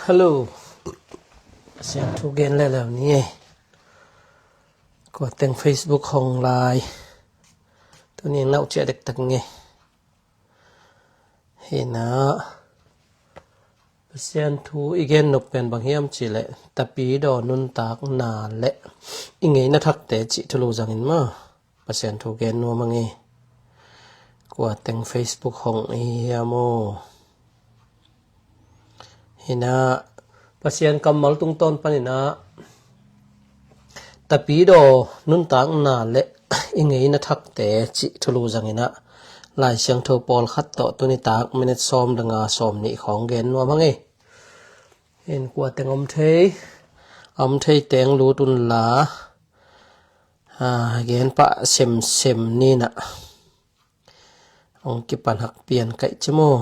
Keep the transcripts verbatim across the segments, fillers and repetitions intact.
Hello. Pasian thu gen leuleu ni. Kua teng Facebook hong lai? Tuni nauh ciah dektak nge. Hi na, Pasian thu i gen nop pen bang hiam cih leh, tapidaw nuntakna le i ngeina thakte cih thulu zangin maw, Pasian thu gen nuam a nge. Kua teng Facebook hong i hi hiam aw? Hi na, Pasian kammal tungtawn panin ah, tapidaw nuntakna le i ngeina thakte cih thulu zangin ah, Lai Siangtho pawlkhat tawh tuni tak minit sawm le nga, sawm nih khawng gen nuam a nge. Hi na, kua teng om thei, om thei teng lut un la, a, gen pah semsem ni na. Hong kipan hak pian kaih ci maw.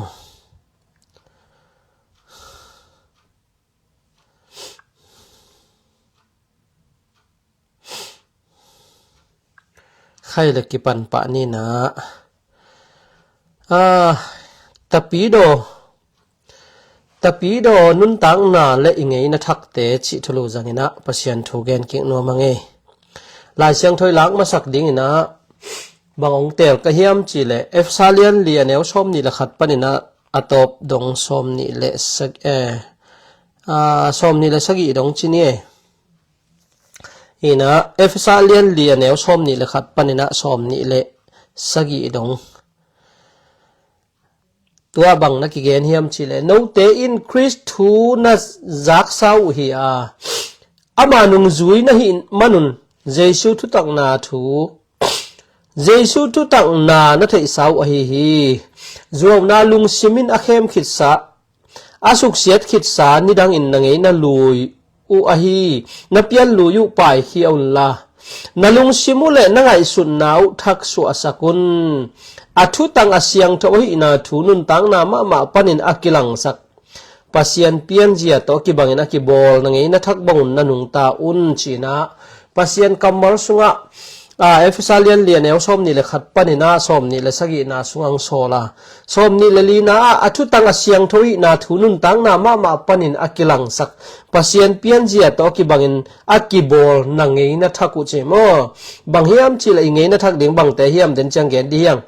Khai le kipan pah ni na. A, tapidaw, tapidaw nuntakna le i ngeina thakte cih thulu zangin ah, Pasian thu gen kik nuam a nge. Lai Siangtho i lak masak dingin ah, bang hong teel ka hiam cih leh, Efesa lian li a neu sawm nih le khat panin ah, a tawp dong sawm nih le sag-, eh, a, sawm nih le sagih dong ci ni e. Hi na, Efesa lian li a neu sawm nih le khat panin ah sawm nih le sagih dong. Tua bang na kigen hiam cih leh, note in Khrist thu na zaksa uh hi a, ama nungzui na hih manun, Jesu thutakna thu, Jesu thutakna na theihsa uh ahi hi. Zuauna lungsim in a khem khitsa, a suksiat khitsa nidangin na ngeina lui uh ahi, na pian lui uh paikhia un la, na lungsim uh le na ngaihsutna uh thak suahsak un. A thutang a siangtho ahihna thu nuntakna mahmah panin a kilangsak Pasian pianzia tawh kibangin a kibawl na ngeina thak bangun na nungta un, ci-in ah, Pasian kammal sungah, a, Efesa lian li a neu sawm nih le khat panin ah sawm nih le sagihna sungah hong sawl a, sawm nih le lina ah, a thutang a siangtho ahihna thu nuntakna mahmah panin a kilangsak Pasian pianzia tawh kibangin a kibawl na ngeina thak uh ci maw. Bang hiam cih leh i ngeina thak ding bangte hiam, den ciang gen dih hiang.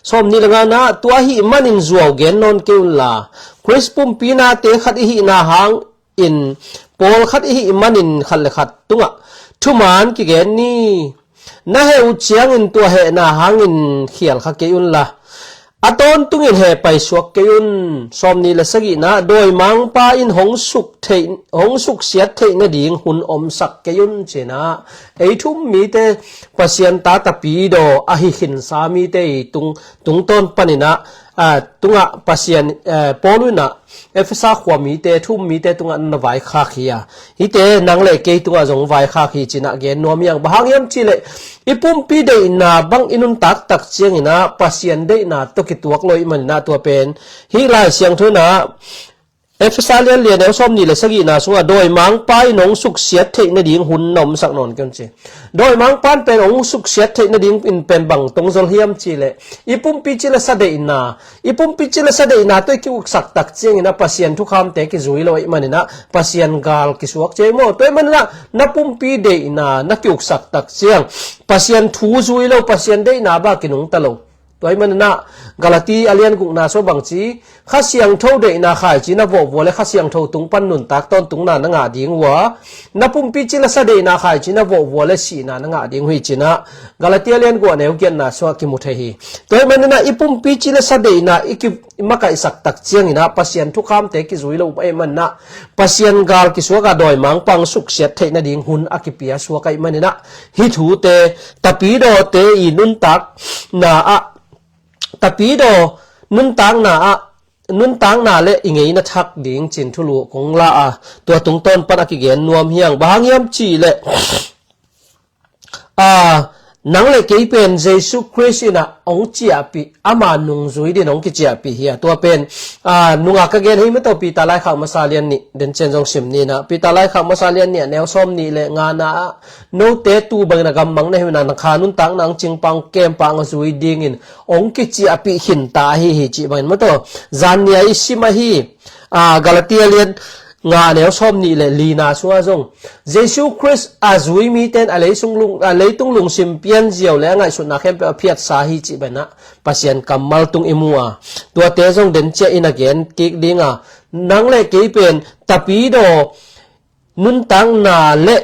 Sawm nih le ngana ah, tua ahih manin zuau gen nawn kei un la, Khrist pumpi nate khat i hihna hangin, pawlkhat i hih manin khat le khat tungah thuman kigen ni. Na heh uh ciangin tua hehna hangin khial kha kei un la, a tawntungin heh paisuak kei un. Sawm nih le sagihna ah, dawimangpa in hong suk theih, hong suksiat theih nading hun omsak kei un, ci-in ah, ei thu um mite, Pasian ta tapidaw ahi khinsa mite i tung, tungtawn panin ah, a, tungah Pasian, eh, Paul in ah Efesa khua mite, thu um mite tungah na vaikhak hi a, hihte nang le kei tungah zong vaikhak hi, ci-in ah gen nuam hi hang. Bang hang hiam cih leh, i pumpi deihna bang i nuntak tak ciangin ah Pasian deihna tawh kituak lo ahih manin ah, tua pen hih Lai Siangtho in ah, Efesa lian li a neu sawm nih le sagihna sungah, dawimangpa in hong suksiat theih nading hun na omsak nawn kei un, ci. Dawimangpa in pen hong suksiat theih nading in pen bang tong zol hiam cih leh, i pumpi ci le sa deihna, i pumpi ci le sa deihna tawh i kiuksak tak ciangin ah Pasian thukhamte kizui lo ahih manin ah Pasian gal kisuak ci maw. Tua ahih manin ah na pumpi deihna na kiuksak tak ciang, Pasian thu zui lo, Pasian deihna bang kinungta lo. Tua ahih manin ah Galati a lian gukna sungah bang ci, Kha Siangtho deihna khaici na vawhvua le Kha Siangtho tung pan nuntak tawntungna na ngah ding uh a, na pumpi ci le sa deihna khaici na vawhvua le sihna na ngah ding uh hi, ci-in ah Galati a lian guk a neu giatna sungah kimu thei hi. Tua ahih manin ah i pumpi ci le sa deihna i ki, i makaihsak tak ciangin ah Pasian thukhamte kizui lo ahih manin ah Pasian gal kisuak a, dawimangpa in suksiat theih nading hun a kipia suak ahih manin ah, hih thute, tapidawte i nuntakna ah, tapidaw nuntakna ah, nuntakna le i ngeina thak ding ci-in thulu kong la a, tua tungtawn pan a kigen nuam hi hang. Bang hang hiam cih leh, a, nang le kei pen Jesu Khrist in ah hong ciahpih, ama nungzui dingin hong kiciahpih hi a, tua pen, a, nungak ka gen hi mah tawh, Peter laikhak masa lian nih, den ciang zong sim ni na, Peter laikhak masa lian nih a neu sawm nih le ngana ah, note tu bangin a gammang na hi uh a, na kha nuntakna hong cingpa, hong kempa, hong zui dingin hong kiciahpih khinta ahi hi, cih bangin mah tawh, zan ni a i sim ahi, a, Galatia lian nga a neu sawm nih le lina sungah zong Jesu Khrist a zui mite in a leisung lung, a leitung lungsim pianziau le a ngaihsutna khempeuh a phiatsa hi cih banah Pasian kammal tung i mu a, tuate zong dencia in a gen kik ding a, nang le kei pen tapidaw nuntakna le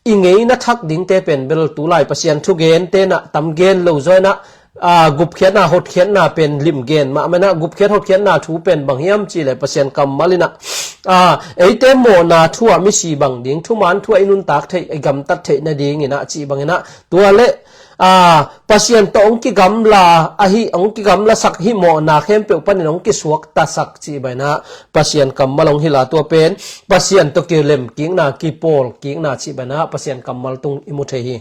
i ngeina thak dingte pen bel tulai Pasian thugente nah tam gen lo zaw inah, a, gupkhiatna hotkhiatna pen limgen mahmah inah, gupkhiat hotkhiatna thu pen bang hiam cih le Pasian kammal inah, a, eite mawhna thu ah misi bang ding, thuman thu ah i nuntak theih, i gamtat theih nading inah cih bang inah, tua le, a, Pasian tawh hong kigamla ahi, hong kigamlasak hi mawhna khempeuh panin hong kisuaktasak cih banah Pasian kammal hong hilh a, tua pen Pasian tawh kilemkikna, kipawlkikna cih banah Pasian kammal tung i mu thei hi.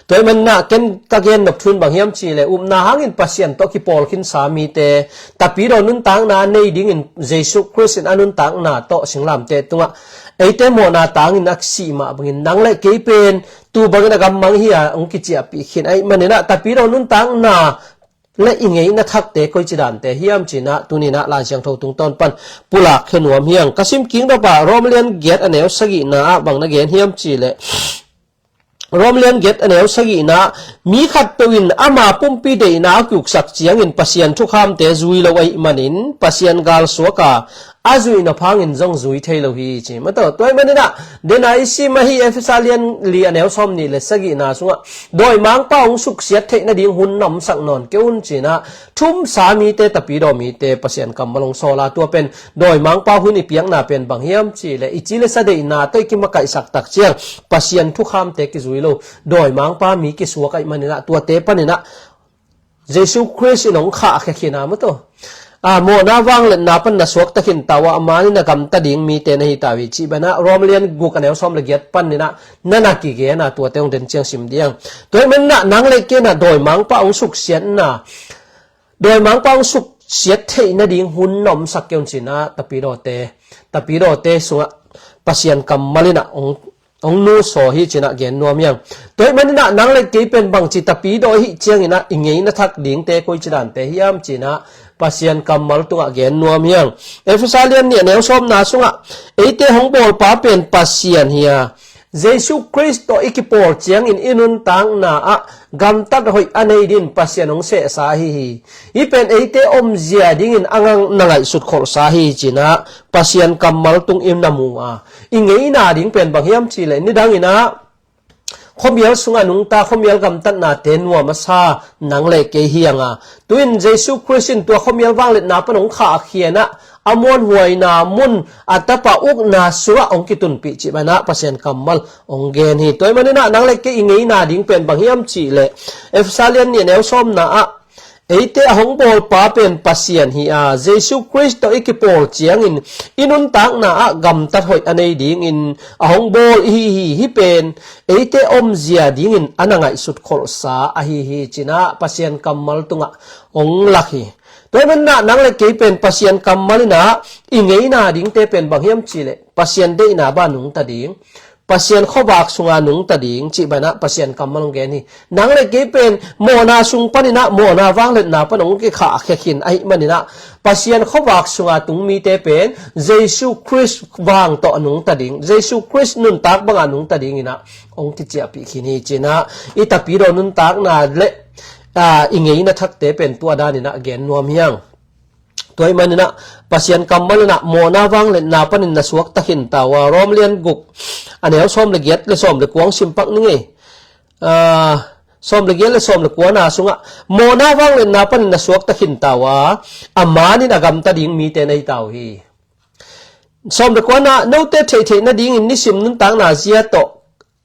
Tua ahih maninah ken ka gen nop thu in bang hiam cih le upna hangin Pasian tawh kipawl khinsa mite, tapidaw nuntakna nei dingin Jesu Khrist in a nuntakna tawh singlamteh tungah eite mawhna tangin a sih mah bangin nang le kei pen tu bangin a gammang hi a hong kiciahpih khin ahih maninah tapidaw nuntakna le i ngeina thakte koici dante hiam cinah tuninah Lai Siangtho tungtawn pan pulak khe nuam hiang. Ka sim kik nop ah Rom lian giat a neu sagihna ah bang na gen hiam cih le Rom lian giat a neu sagihna, mi khatpeuh in ama pumpi deihna a kiuksak ciangin Pasian thukhamte zui lo ahih manin Pasian galsuak a, a zuihna phangin zong zui thei lo hi ci. Mataw, tua ahih maninah dena i sim ahi Efesa lian li a neu sawm nih le sagihna sungah dawimangpa hong suksiat theih nading hun na omsak nawn kei un cinah thumsa mite, tapidaw mite Pasian kammal hong sawl a, tua pen dawimangpa hun i piakna pen bang hiam cih le i ci le sa deihna tawh i kimakaihsak tak ciang Pasian thukhamte kizui lo, dawimangpa mi kisuak ahih maninah tuate paninah Jesu Khrist in hong khahkhia khin a, mataw. A, mawhna vangliatna pan na suakta khin ta uh a, a man in a gamta ding mite na hi ta uh hi cih banah Rom lian guk a neu sawm le giat paninah na na kigen a, tuate hong den ciang sim diang. Tua ahih maninah nang le kei inah dawimangpa hong suksiatna, dawimangpa hong suksiat theih nading hun na omsak kei un cinah tapidawte, tapidawte sungah Pasian kammal inah hong hong nusaw hi cinah gen nuam hiang. Tua ahih maninah nang le kei pen bangci tapidaw i hih cianginah i ngeina thak dingte koici dante hiam cinah Pasian kammal tungah gen nuam hiang. Efesa lian nih a neu sawmna sungah eite hong bawlpa pen Pasian hi a, Jesu Khrist tawh i kipawl ciangin i nuntakna ah gamtat hoih a nei din Pasian hong sehsa ahi hi. Hih pen eite omzia dingin a ngang na ngaihsut kholhsa hi cinah Pasian kammal tung in na mu a, i ngeina ding pen bang hiam cih le nidanginah khuamial sungah nungta khuamial gamtatnate nuam a sa nang le kei hiang a, tuin Jesu Khrist in tua khuamial vangliatna pan hong khahkhianah a muanhuaina mun a tapa ukna sungah hong kitunpih cih banah Pasian kammal hong gen hi. Tua ahih maninah nang le kei i ngeina ding pen bang hiam cih le Efesa lian nih a neu sawmna ah eite a hong bawlpa pen Pasian hi a, Jesu Khrist tawh i kipawl ciangin i nuntakna ah gamtat hoih a nei dingin a hong bawl i hi hi. Hih pen eite omzia dingin a na ngaihsut kholhsa ahi hi cinah Pasian kammal tungah hong lak hi. Tua ahih maninah nang le kei pen Pasian kammal inah i ngeina dingte pen bang hiam cih le Pasian deihna bang nungta ding, Pasian khuavak sunga nungta ding cih banah Pasian kammal hong gen hi. Nang le kei pen mawhna sung paninah mawhna vangliatna pan hong kikhahkhia khin ahih maninah Pasian khuavak sunga tung mite pen Jesu Khrist vang tawh nungta ding, Jesu Khrist nuntak banga nungta dinginah hong kiciahpih khin hi cinah i tapidaw nuntakna le, a, i ngeina thakte pen tua daninah gen nuam hiang. Tua ahih maninah Pasian kammal inah mawhna vangliatna panin na suakta khin ta uh a, Rom lian guk a neu sawm le giat le sawm le kua hong simpak ning ei. A, sawm le giat le sawm le kuana sungah mawhna vangliatna panin na suakta khin ta uh a, a manin a gamta ding mite na hi ta uh hi. Sawm le kuana, note theihtheih nadingin nisim nuntakna zia tawh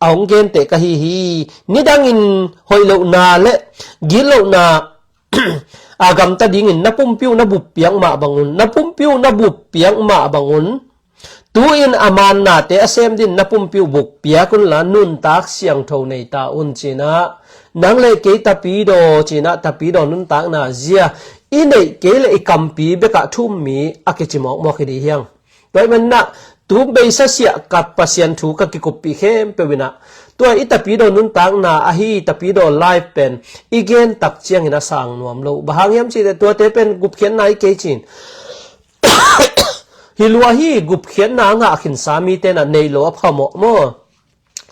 a hong genteh ka hi hi. Nidangin hoih lohna le gitlohna a gamta dingin na pumpi uh na buppiak mah bangun, na pumpi uh na buppiak mah bangun, tu-in a mannate a sem din na pumpi uh buppiak unla nuntak siangtho nei ta un cinah nang le kei tapidaw cinah tapidaw nuntakna zia i neih kei le i kampi bekah thu-um mi a kici mawkmawk hi dih hiang. Tua ahih maninah tu beisa siah ka Pasian thu ka kikuppih khempeuh inah tua i tapidaw nuntakna ahi tapidaw life pen i gen tak ciangin a sang nuam lo. Bang hang hiam cih le tuate pen gupkhiatna hi kei cin. hi lua hi, gupkhiatna a ngah khinsa mite in ah nei lo a phamawh maw?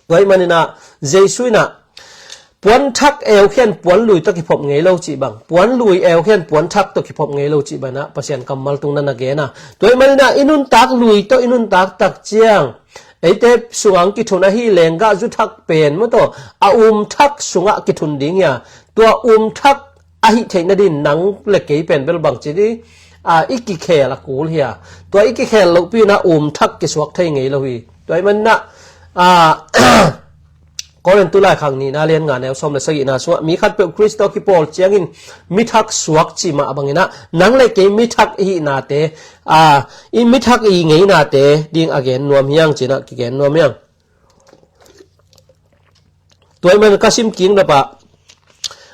Tua ahih manin ah Jesu in ah puan thak eukhian puan lui tawh kiphop ngei lo cih bang, puan lui eukhian puan thak tawh kiphop ngei lo cih bang in ah Pasian kammal tung na na gen a. Tua ahih manin ah i nuntak lui tawh i nuntak tak ciang eite sungah kithun ahi lenggah zu thak pen maw, tua a um thak sungah kithun ding hi a. Tua um thak ahih theih nading nang le kei pen bel bangci ding, a, i kikhel a kul hi a. Tua i kikhel lohpi in ah um thak kisuak thei ngei lo hi. Tua ahih manin ah, a, Korin tu laikhak nihna lian nga neu sawm le sagihna sungah mi khatpeuh Khrist tawh kipawl ciangin mi thak suak cih mah bangin ah nang le kei mi thak i hihnate, a, i mi thak i ngeinate ding a gen nuam hi hang ci-in ah kigen nuam hi hang. Tua ahih manin ka sim kik nop ah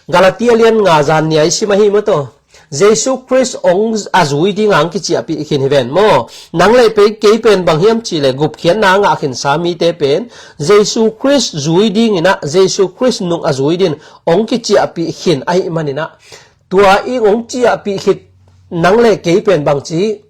Galatia lian nga zan nih a i sim ahi maw, tua Jesu Khrist hong a zui ding a hong kiciahpih khin hi ven maw? Nang le kei pen bang hiam cih leh gupkhiatna a ngah khinsa mite pen Jesu Khrist zui dingin ah, Jesu Khrist nung a zui dingin hong kiciahpih khin ahih manin ah, tua i hong ciahpih khit nang le kei pen bangci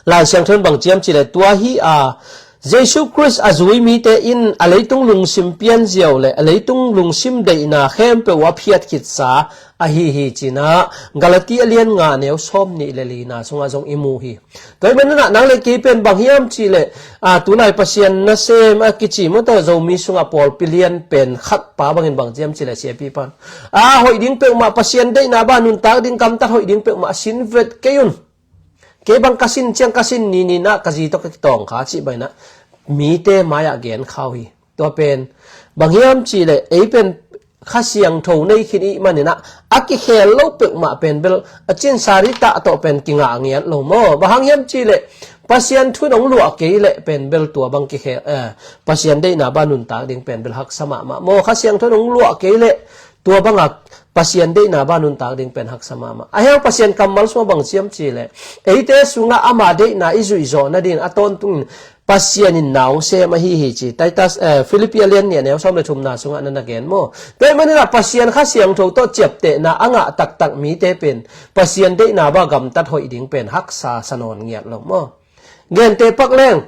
Lai Siangtho in bang ci hiam cih leh tua hi a, Jesu Khrist a zui mite in a leitung lungsim pianziau le a leitung lungsim deihna khempeuh a phiat khitsa ahi hi ci-in ah Galatia lian nga neu sawm nih le lina sungah zong i mu hi. Tua ahih manin ah nang le kei pen bang hiam cih leh, a, tulai Pasian nasem a kici maw, tua Zomi sungah pawlpi lian pen khat pa bangin bang ci hiam cih leh siapi pan, a, hoih ding peuhmah, Pasian deihna bang nuntak ding, gamtat hoih ding peuhmah sin vet kei un. Kei bang ka sin ciang ka sin ni ni-in ah ka zi tawh ka kitawng kha cih bangin ah mite mai-ah gen kha uh hi. Tua pen bang hiam cih leh ei pen Kha Siangtho nei khin i hih manin ah a kikhel lo peuhmah pen bel a cin sari tah tawh pen kingah ngiat lo maw? Bang hang hiam cih leh Pasian thu in hong luah kei leh pen bel tua bang kikhel, eh, Pasian deihna bang nuntak ding pen bel haksa mahmah maw? Kha Siangtho in hong luah kei leh tua bangah Pasian deihna bang nuntak ding pen haksa mahmah. A hiang Pasian kammal sungah bang ci hiam cih leh eite sungah ama deihna i zuih zawh nading a tawntungin Pasian in na hong sem ahi hi ci. Titus, eh, Philippi a lian nih a neu sawm le thumna sungah na na gen maw? Tua ahih manin ah Pasian Kha Siangtho tawh ciaptehna a ngah taktak mite pen Pasian deihna bang gamtat hoih ding pen haksa sa nawn ngiat lo maw? Gente pak leng.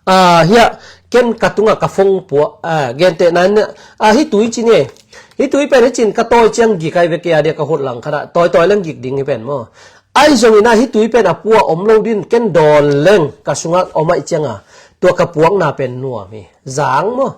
Ah, hiah ken ka tungah ka phone pua, ah, gentehna in, ah, hih tui ci ni. Hih tui pen hih cin ka tawi ciang gik ai ve kei a dia ka hut lang khat ah. Tawi tawi leng gik ding hi pen maw? Ahi zongin ah hih tui pen a pua om lo din ken dawn leng ka sungah om ahih ciangin tua ka puakna pen nuam hi. Zang maw?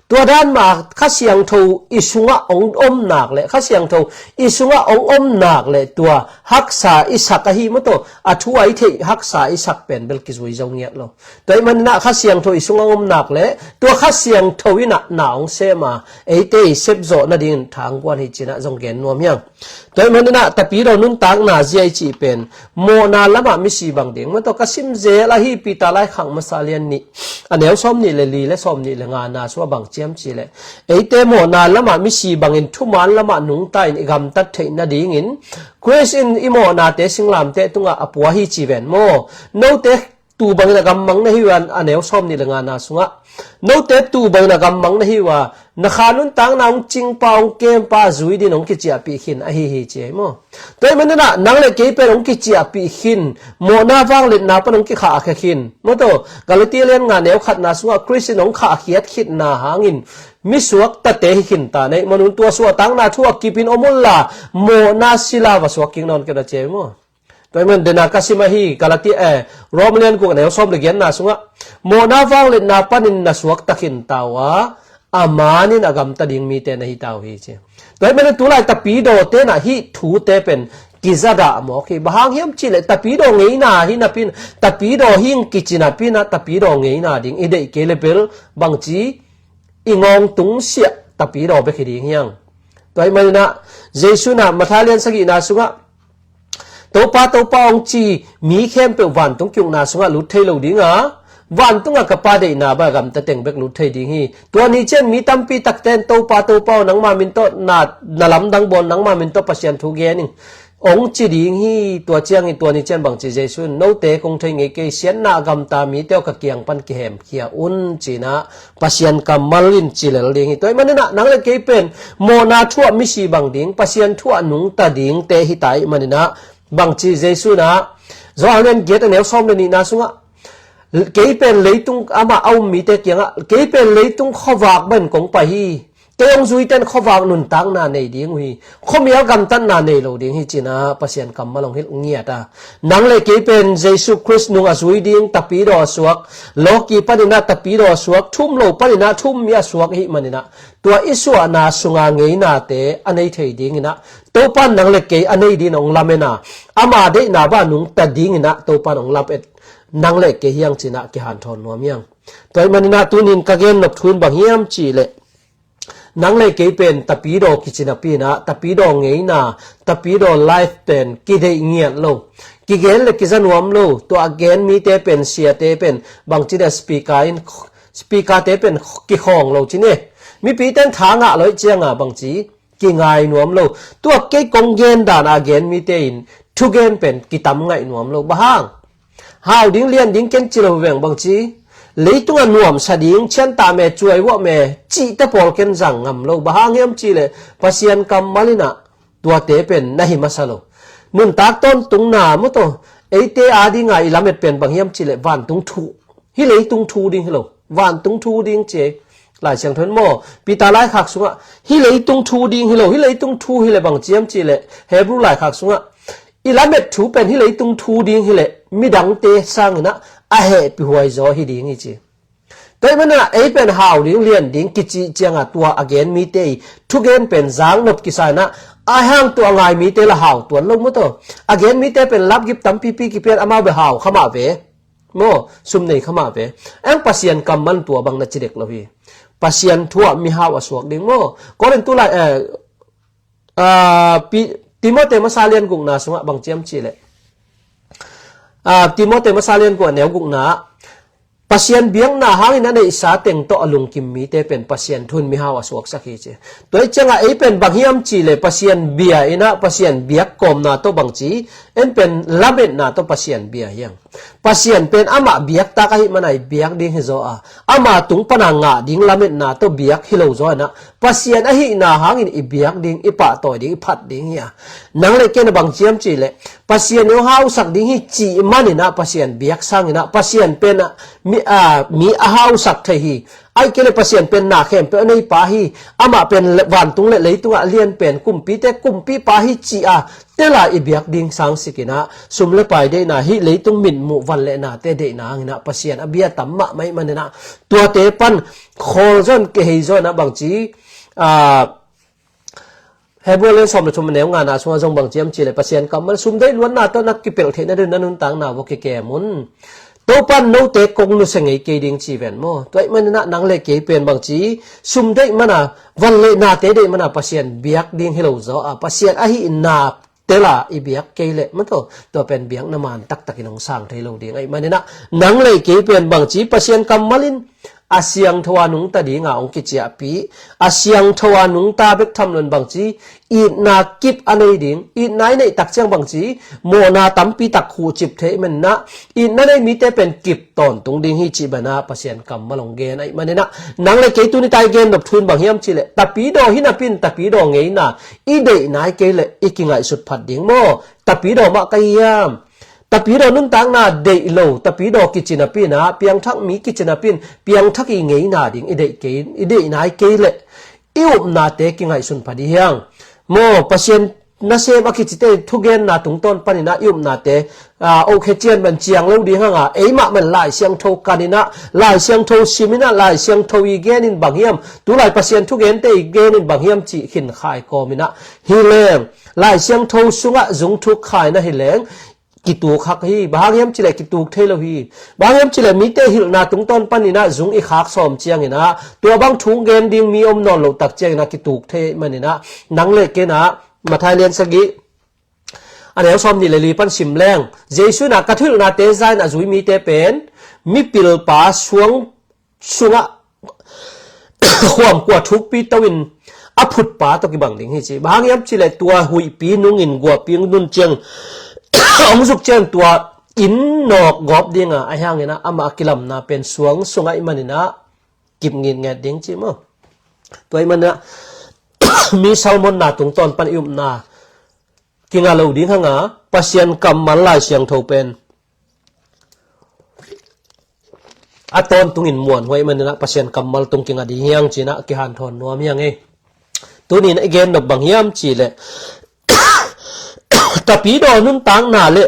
Tua dan mah Kha Siangtho i sungah hong om nak leh, Kha Siangtho i sungah hong om nak leh tua haksa i sak ahi maw, tua a thu a i theih haksa i sak pen bel kizui zo ngiat lo. Tua ahih manin ah Kha Siangtho i sungah hong om nak leh tua Kha Siangtho in ah na hong sem a, eite i sep zawh nadingin thangkuan hi ci-in ah zong gen nuam hi hang. Tua ahih manin ah tapidaw nuntakna zia i cih pen mawhna lamah misi bang ding maw, tua ka sim zel ahi Peter laikhak masa lian nih a neu sawm nih le li le sawm nih le ngana sungah bang ci hiam cih leh eite mawhna lamah misi bangin thuman lamah nungta in i gamtat theih nadingin Khrist in i mawhnate singlamteh tungah a pua hi ci ven maw? Note tuu bangin a gammang na hi uh a, a neu sawm nih le ngana sungah. Note tuu bangin a gammang na hi uh a, na kha nuntakna hong cingpa, hong kempa a zui din hong kiciahpih khin ahi hi ci ei maw? Tua ahih manin ah nang le kei pen hong kiciahpih khin, mawhna vangliatna pan hong kikhahkhia khin. Maw, tua Galatia lian nga neu khatna sungah Khrist in hong khahkhiat khitna hangin mi suaktate hi khin ta nei. Manun tua suahtakna thu a kipin om unla mawhna sila va suak kik nawn kei un a ci ei maw? Tua ahih man dena ka sim ahi Galatia, eh, Rom lian guk a neu sawm le giatna sungah mawhna vangliatna panin na suakta khin ta uh a, a manin a gamta ding mite na hi ta uh hi ci. Tua ahih manin tulai tapidawte in ah hih thute pen kizadah mawk hi. Bang hang hiam cih leh tapidaw ngeina hi napi-in, tapidaw hi ing kici napi-in ah tapidaw ngeina ding i deih kei leh bel bangci i ngawng tungsiah tapidaw bek hi ding hi hang. Tua ahih manin ah Jesu in ah Matthai lian sagihna sungah Topa, Topa hong ci mi khempeuh vantung ki-ukna sungah lut thei lo ding a, vantungah ka Pa deihna bang a gamta teng bek lut thei ding hi. Tua ni ciang mi tampi takte in Topa, Topa aw, nangma min tawh na, na lamdang bawl, nangma min tawh Pasian thu gen ing hong ci ding hi. Tua ciangin tua ni ciang bang ci Jesu in, note kong thei ngei kei, siatna a gamta mite aw, ka kiang pan kihemkhia un ci-in ah Pasian kammal in ci lel ding hi. Tua ahih manin ah nang le kei pen mawhna thu ah misi bang ding, Pasian thu ah nungta dingte hi ta ahih manin ah bang ci Jesu in ah Johan lian giat a neu sawm le nihna sungah, kei pen leitung, amah a um mite kiangah, kei pen leitung khuavak bangin kong pai hi. Kei hong zuite'n khuavak nuntakna nei ding uh hi. Khuamial gamtatna nei lo ding hi ci-in ah Pasian kammal hong hilh ngiat a. Nang le kei pen Jesu Khrist nung a zui ding tapidaw a suak, lawki panin ah tapidaw a suak, thum lo panin ah thum mi a suak i hih manin ah, tua i suahna sunga ngeinate a nei thei dingin ah, Topa'n nang le kei a nei dingin hong lamen a, ama deihna bang a nungta dingin ah Topa'n hong lamen, nang le kei hi hang ci-in ah kihanthawn nuam hi hang. Tua ahih manin ah tuni-in ka gen nop thu in bang hiam cih leh, nang le kei pen tapidaw kici napi-in ah, tapidaw ngeina, tapidaw life pen kideih ngiat lo, kigen le kiza nuam lo. Tua a gen mite pen, siate pen, bangci dia speaker in, speaker-te pen kikhawng lo ci ni. Mipite'n tha ngah lo ahih ciangin bangci, kingai nuam lo. Tua kei kong gen dan a gen mite in thugen pen kitam ngaih nuam lo. Bang hang? Hau ding, lian ding ken ci lo veng, bangci, leitungah nuamsa ding, ciantak me, cuai vuah me cihte pawl ken zang ngam lo. Bang hang hiam cih leh Pasian kammal in ah tuate pen na hi masa lo. Nuntak tawntungna maw, tua eite a dingin i lamet pen bang hiam cih leh vantung thu, hih leitung thu ding hi lo, vantung thu ding ci. Lai Siangtho in maw, Peter laikhak sungah, hih leitung thu ding hi lo, hih leitung thu hi leh bangci hiam cih leh, Hebru laikhak sungah, i lamet thu pen hih leitung thu ding hi leh, midangte sangin ah a hehpihhuai zaw hi ding hi ci. Tua ahih manin ah ei pen hau ding, lian ding kici ciangin tua a gen mite i thugen pen zak nop kisa-in ah, ahih hang tua a ngai mite lah hau tuan lo maw, tua a gen mite pen lapgip tampipi kipia-in amau bel hau kha mah ve. Maw, sum nei kha mah ve. Ahih hang Pasian kammal in tua bang na ci dek lo hi. Pasian thu ah mihau a suak ding maw. Korin tu lai, eh, ah, Pi-, Timote masa lian gukna sungah bangci hiam cih leh, ah, Timote masa lian guk a neu gukna, Pasian biakna hangin a neihsa teng tawh a lungkim mite pen Pasian thu in mihau a suaksak hi ci. Tua ahih ciangin ei pen bang hiam cih leh Pasian bia-in ah, Pasian biak kawmna tawh bangci, en pen lametna tawh Pasian bia hi hang. Pasian pen amah biak tak ahih manin i biak ding hi zaw a, ama tung panin ngah ding lametna tawh biak hi lo zaw-in ah, Pasian ahihna hangin i biak ding, i pahtawi ding, i phat ding hi a. Nang le ken a bangci hiam cih leh, Pasian in hong hausak ding hi cih manin ah Pasian biak sangin ah, Pasian pen ah mi, ah, mi a hausak thei hi. Ahih kei leh Pasian pen na khempeuh a neipa hi. Amah pen le-, vantung le leitungah lian pen, kumpite kumpipa hi ci-a tel a i biak ding sangsikin ah, sum le pai deihna, hih leitung mitmuh van le nate deihna hangin ah Pasian a bia tam mahmah ahih manin ah, tuate pan khawl zaw-in, kihei zaw-in ah bangci, ah, Hebru lian sawm le thum a neu ngana sungah zong bangci hiam cih leh, Pasian kammal, sum deih luatna tawh na kipelh theihna dingin na nuntakna uh kikem un. Topa'n note kong nusia ngei kei ding ci ven maw. Tua ahih manin ah nang le kei pen bangci, sum deih man a, van le nate deih man a Pasian biak ding hi lo zaw a, Pasian ahihna tel a i biak kei leh maw, tua, tua pen biakna man taktakin hong sang thei lo ding ahih manin ah, nang le kei pen bangci, Pasian kammal in a siangtho a nungta dingin hong kiciahpih, a siangtho a nungta bek tham loin bangci, itna kip a nei ding, itna i neih tak ciang bangci, mawhna tampi tak khuhcip thei ahih manin ah, itna nei mite pen kip tawntung ding hi cih banah Pasian kammal hong gen ahih manin ah, nang le kei tuni-a i gen nop thu in bang hiam cih leh, tapidaw hi napi-in tapidaw ngeina i deih nai kei leh i kingaihsut phat ding maw. Tapidaw mah ka hi hiam? Tapidaw nuntakna deih lo, tapidaw kici napi-in ah, piangthak mi kici napi-in, piangthak i ngeina ding i deih kei, i deih nai kei leh i upnate kingaihsun pha dih hiang. Maw, Pasian nasem a kicite thugenna tungtawn panin ah i upnate, ah, okhia cian bang ciang lo ding hang a, eimah bang Lai Siangtho kanin ah, Lai Siangtho simin ah, Lai Siangtho i genin bang hiam, tulai Pasian thugente i genin bang hiam cih khinkhai kawmin ah, hi leng, Lai Siangtho sungah zung thuk khaina hi leng, kituk hak hi. Bang hang hiam cih leh kituk thei lo hi. Bang hang hiam cih leh mite hilhna tungtawn panin ah zung i khak sawm ciangin ah, tua bang thu gen ding mi om nawn loh tak ciangin ah kituk thei manin ah, nang le ken ah, Matthai lian sagih a neu sawmnih le li pan sim leng, Jesu in ah ka thuhilhnate za-in a zui mite pen mipilpa suang sungah khuam kua thukpi to-in a phutpa tawh kibang ding hi ci. Bang hang hiam cih leh tua huihpi nungin guahpi hong tun ciang, hong zuk ciang tua inn nawk gawp ding a, ahih hangin ah amah a kilamna pen suang sung ahih manin ah kip ngitnget ding ci maw. Tua ahih manin ah mi sermon-na tungtawn pan i upna kinga lo ding hang a, Pasian kammal Lai Siangtho pen a tawntungin muanhuai maninah Pasian kammal tung kinga ding hiang cinah kihanthawn nuam hiang ei. Tuninah i gen nop bang hiam cihleh tapidaw nuntakna le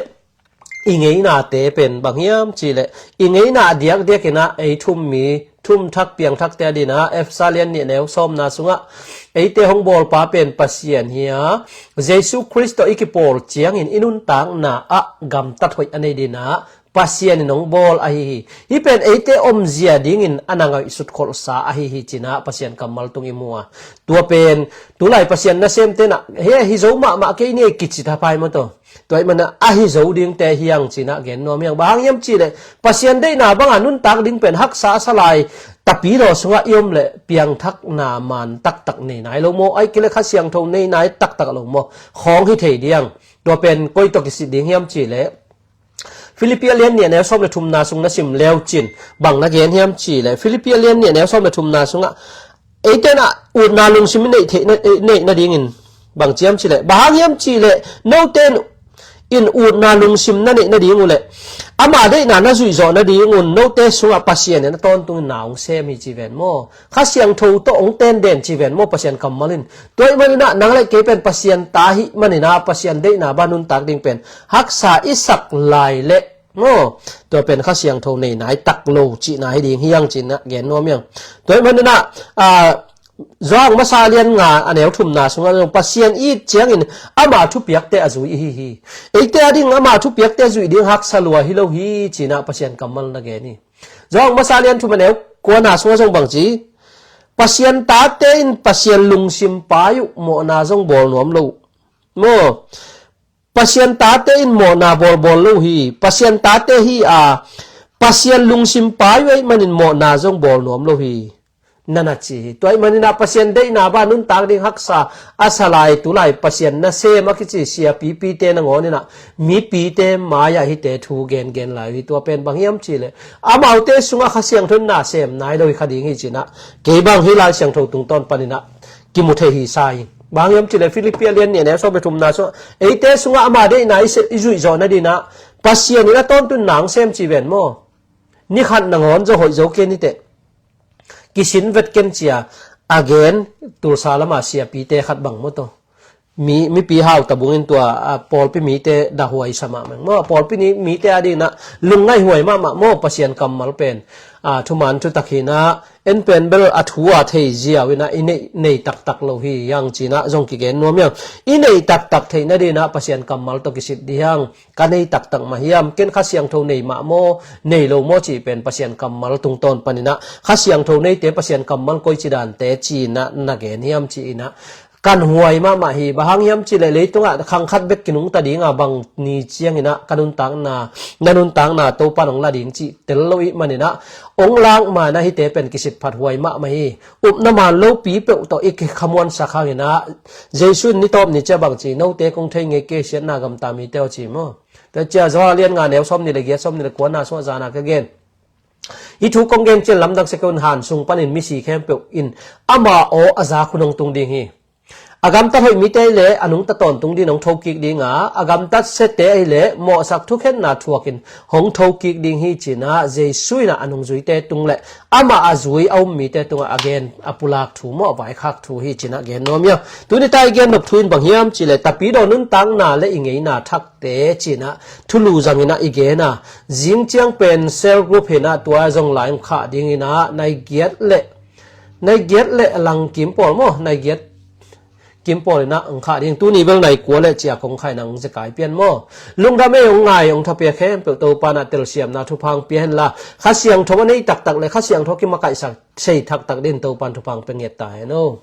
i ngeinate pen bang hiam cihleh i ngeina a diakdiakinah ei thummi thumthak piangthakte a dinah Efesa lian nih neu sawmna sungah eite hong bawlpa pen Pasian hi a, Jesu Khrist tawh i kipawl ciangin i nuntakna ah gamtat hoih a nei dinah Pasian in hong bawl ahi hi. Hih pen eite omzia dingin a na ngaihsut kholhsa ahi hi cinah Pasian kammal tung i mu a. Tua pen tulai Pasian nasemte nah he hi zo mahmah kei ni ei kici thapai maw taw. Tua ih manah ahi zo dingte hiang cinah gen nuam hiang. Bang hang hiam cihleh Pasian deihna banga nuntak ding pen haksa a sa lai tapidaw sungah i om leh piangthakna man taktak nei nai lo maw? Ai kileh Kha Siangtho nei nai taktak lo maw? Khawng hi thei diang. Tua pen koi tawh kisit ding hiam cihleh Filipi a lian nih a neu sawm le thumna sung na sim leucin bang na gen hiam cihleh Filipi a lian nih a neu sawm le thumna sungah eite nah utna lungsim i neih theih na, neih nadingin bang ciam cihleh bang hang hiam cihleh note in utna lungsim na neih nading uhleh ama deihna na zuihzawh nadingun note sungah Pasian in a tawntungin na hong sem hi ci ven maw? Kha Siangtho tawh hong tenden ci ven maw? Pasian kammal in tua ih maninah nang le kei pen Pasian ta hih maninah Pasian deihna bang nuntak ding pen haksa i sak lai leh maw? Tua pen Kha Siangtho nei nai tak lo cihna hi ding hiang cinah gen nuam hiang. Tua ih maninah a Johan masa lian nga a neu thumna sungah zong Pasian i it ciangin ama thupiakte a zui ihi hi. Eite a ding ama thupiakte a zuih ding haksa lua hi lo hi cinah Pasian kammal na gen hi. Johan masa lian thum a neu kuana sungah zong bang ci? Pasian tate in Pasian lungsim pai uh mawhna zong bawl nuam lo uh maw? Pasian tate in mawhna bawlbawl lo hi. Pasian tate hi a Pasian lungsim pai uh ei manin mawhna zong bawl nuam lo hi. Nana ci hi. Tua ih maninah Pasian deihna bang nuntak ding haksa a sa lai tulai Pasian nasem a kici siapipite nangawnah mipite mai-ah hihte thu gengen lai uh hi. Tua pen bang hiam cihleh amaute sungah Kha Siangtho in na sem nai lo hi kha ding hi cinah kei bang hih Lai Siangtho tungtawn paninah kimu thei hi sa hi. Bang hiam cihleh Filipi a lian nih a neu sawm le thumna sungah eite sungah ama deihna i zuihzawh nadinah Pasian in a tawntungin na hong sem ci ven maw? Nikhat nangawn zo hoih zo kei niteh kisin vet ken cia a gen Tulsa lama siapite khat bang maw taw. Mi, mipi hau tabungin tua a pawlpi mite dahuai sa mahmah maw? A pawlpi ni mite a dinah lungngaih huai mahmah maw? Pasian kammal pen a thuman thutak hinah en pen bel a thu a thei ziau inah i nei, nei taktak lo hi hiang cinah zong kigen nuam hiang. I nei taktak theih nadinah Pasian kammal tawh kisit dih hiang. Ka nei taktak mah hiam? Ken Kha Siangtho nei mah maw, nei lo maw cih pen Pasian kammal tungtawn paninah Kha Siangtho neite Pasian kammal koici dante cinah na gen hiam cihinah kan huai mahmah hi. Bang hang hiam cihleh leitungah khangkhat bek kinungta dinga bang ni cianginah ka nuntakna na nuntakna Topan hong la ding cih tel lo ih maninah hong lak manah hihte pen kisitphat huai mahmah hi. Upna man lopi peuh tawh i kikhamuansak hanginah Jesu in nitawp ni cia bang ci? Note kong thei ngei kei, siatna gamta mite aw ci maw? Tua cia Johan lian nga neu sawm nih le giat, sawm nih le kuana sungah zana ka gen. Hih thu kong gen cian lamdang sia kei un, han sung panin misi khempeuh in ama aw a zak hun hong tung ding hi. A gamtat hoih mite le a nungta tawntung din hong thokik dinga, a gamtat siate ahi le mawhsak thukhenna thuakin hong thokik ding hi cinah Jesu inah a nungzuite tung le amah a zui a um mite tungah a gen a pulak thu maw, a vaikhak thu hi cinah gen nuam hiang. Tuni ta i gen nop thu in bang hiam cihleh tapidaw nuntakna le i ngeina thakte cinah thulu zanginah i gen a, zing ciang pen cell group hinah tua zong lai hong khah dinginah nai giat le nai giat le lang kim pawl maw, nai giat kim pawl inah ang khah ding. Tuni bel nai kua le cia kong khai nang zekai pian maw? Lungdam ei, hong ngai hong thapia khempeuh Topa inah telsiamna thupha hong pia henla, Kha Siangtho a nei taktak le Kha Siangtho kimakaihsak sei taktak din Topan thupha hong pia ngiat ta hen aw.